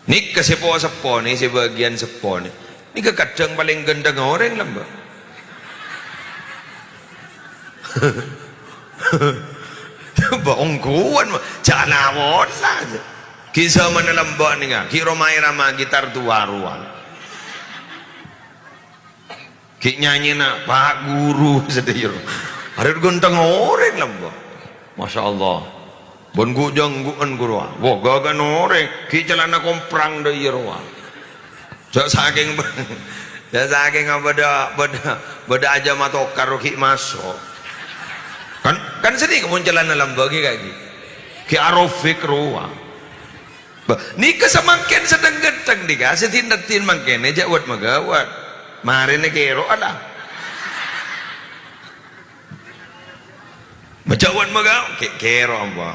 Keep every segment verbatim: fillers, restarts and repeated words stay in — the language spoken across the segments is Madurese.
Nèka sè po-, seppona, sè bâgiyân seppona. Nèka kadhâng palèng ghântheng orèng lambâ'. Bâ' ongghuwân, ma-, jhâ' la-pola. Ghi' zamanna lambâ' nèka, ghi' Rhoma Irama gitar duwâ rowa. Ghi' nyanyèna Pak Guru sadhâjâ. Arèya ghântheng orèng lambâ'. Masya Allah. Bân ghu-, jhângghu'ân ghuru. Wah, ghâghâna orèng. Ghi' calana komprang dâ' iyâ rowa. Jhâ' sakèng, jhâ' sakèng bâdâ, bâdâ, bâdâ ajâm atokar ghi' maso'. Kan, kan sènèng mon calana lambâ' ghi' ka'ghi'. Ghi' arobek rowa. Bâh, nèka samangkèn sedheng ghântheng nèka, sè din-raddhin mangkèn, jhâ' wât-maghâwât. Marèna kèro'a la. Majhâ' wât-maghâwât, kè-, kèro, apa?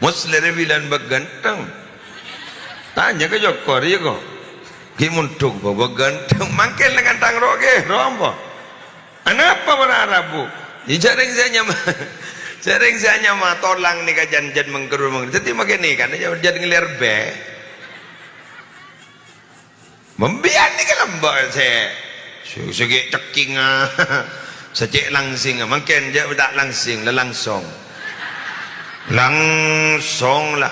Mos lèrè bilân bâ' ghântheng. Tanya ka Joko, rèya ko. Ghi' mondhuk bâ', bâ' ghântheng. Mangkèn lè ngantang ro' kèro, apa? Anapa para rabu? Jhâ' rèng sè anyama, jhâ' rèng sè anyama tolang nèka jhân-jhân mèngkèr mèngkèr. Dhâddhi mangkèn nèka, jhân ngèlèr bhâi. Mambiyân nèka lambâ' sè, sè, sè ghi' cèkkinga, sè cè' langsènga. Mangkèn jhâ' ta' langsèng, la langsong. Langsong la.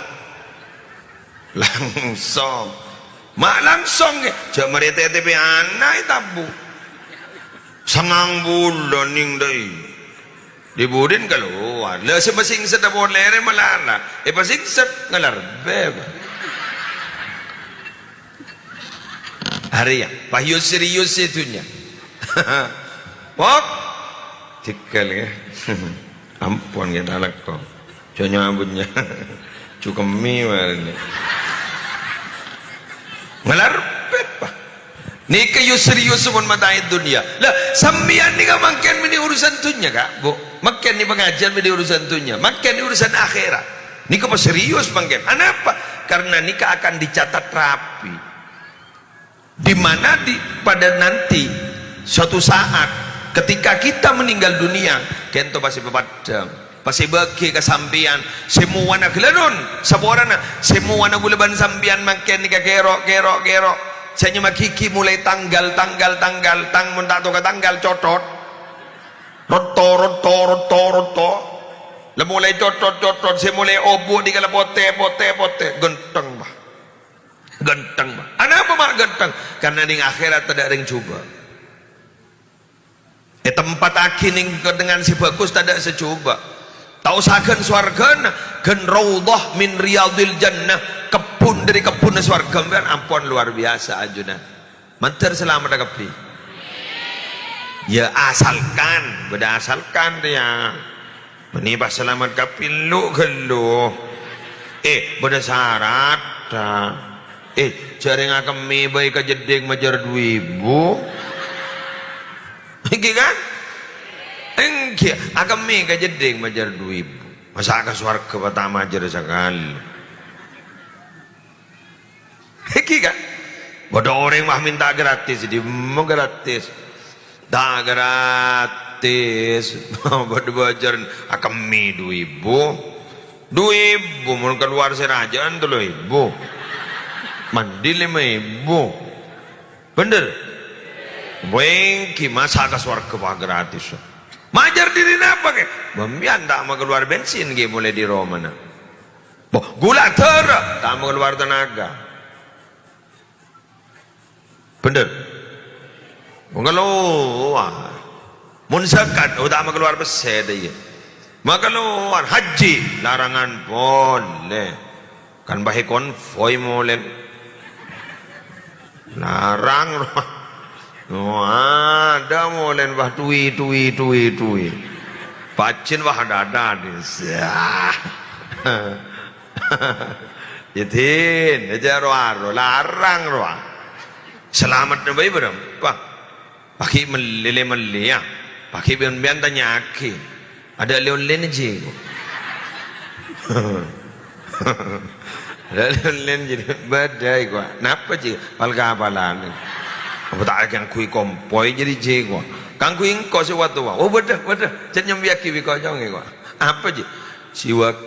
Langsong. Ma' langsong, jhâ' marè tètèpè ana' ètabu. Sangang bulân nèng dâi. Dhi-budhina kalowar. La sè pasèngset polè rè malara. Èpasèngset ngalèr bhâi. Arèya, pahyu serius sè dhunnya. Pok. Tikel ya. Ampon ya, talako. Jhâ' nyabunnya. Jhâ' kemmè marèna. Ngalèr bhâi, Pak. Nèka yu serius mon mataè dhunnya. Lah, sampèyan nèka mangkèn mènè urusan dhunnya, Ka', Bu'. Mangkèn nè pangajhiyân mènè urusan dhunnya. Mangkèn nè urusan akhèrat. Nèka paserius mangkèn. Anapa? Karena nèka akan dicatat rapi. Di mana di, pada nanti, suatu saat, ketika kita meninggal dunia, kènto pasè papaddhâng. Pasè bâgi ka sampèyan, sè mowana ghâlânon, saporana, sè mowana ghulâ bân sampèyan mangkèn nèka kèro', kèro', kèro'. Sè nyama ghighi molaè tangghâl, tangghâl, tangghâl, tang-, mon ta' toka tangghâl, cothot. Rotto, rotto, rotto, rotto. La molaè cothot, cothot, sè molaè obu' nèka la potè, potè, potè. Ghântheng, Pak. Ghântheng, Pak. Anapa ma' ghântheng? Karena nèng akhèrat tadâ' rèng jhubâ'. Ètempattaghi nèng kennengngan sè bhâghus tadâ' sè jhubâ'. Ta' osa ghân sowarghâna, ghân raudhah min riyadhil jannah, kebbhun dhâri kebbhunna sowarghâ, sampèyan ampon luar biasa ajunan. Mandhâr salameddhâ kabbhi. Ya, asalkan, bâdâ asalkan, ya. Mènè pas salamet kabbhi, lu ghâllu. Eh, bâdâ sarat, ta? Eh, jhâ' rèng akemmè bhâi ka jeddhing majâr du èbu. Èngghi, kan? Èngghi, akemmè ka jeddhing majâr du èbu. Masa' ka sowarghâ pas ta' majâr sakalè. Èngghi, Ka'? Bâdâ orèng wah mènta gratis, dimma gratis. Ta' gratis. Bâdâ bâjârân akemmè du èbu. Du èbu, mon kalowar sè rajâ'ân tello èbu. Mandi lèma èbu. Bhender? Èngghi, masa' ka sowarghâ pas gratis. Majâr dhiri napa, Kè? Bâ' sampèyan ta' makalowar bensin, Kè, molaè dhâri romana. Bo, ghulâ dârâ, ta' makalowar tenaga. Bhender? Makalowar. Mon zakat, oh, ta' makalowar pèssè, ta' iyâ. Makalowar. Hajji, larangan polè. Kan bâ'na konvoi molèn. Larang, rowa. Oh, adâ' molèn, wah, tui, tui, tui, tui. Pajhât, wah, adâ', adâ', adâ'. Yâ, din, jhâ' ro-aro, larang, rowa. Salameddhâ bhâi bârâmpa. Paghi' mellè, lè-mellè, yâ. Paghi' bân-bân tanya'aghi. Adâ' lè-ollèna jiyâ, ko'. Adâ' lè-ollèna jiyâ, bâdâ, ko'. Napa jiyâ? Pal-kapalan. Apa ta' èkangghuy kompoy jârèya jiyâ, ko'? Kangghuy engko' sè wa-towa. Oh, bâdâ, bâdâ. Jhâ' nyambiyâghi bi' kocong, ko'. Apa jiyâ? Siwak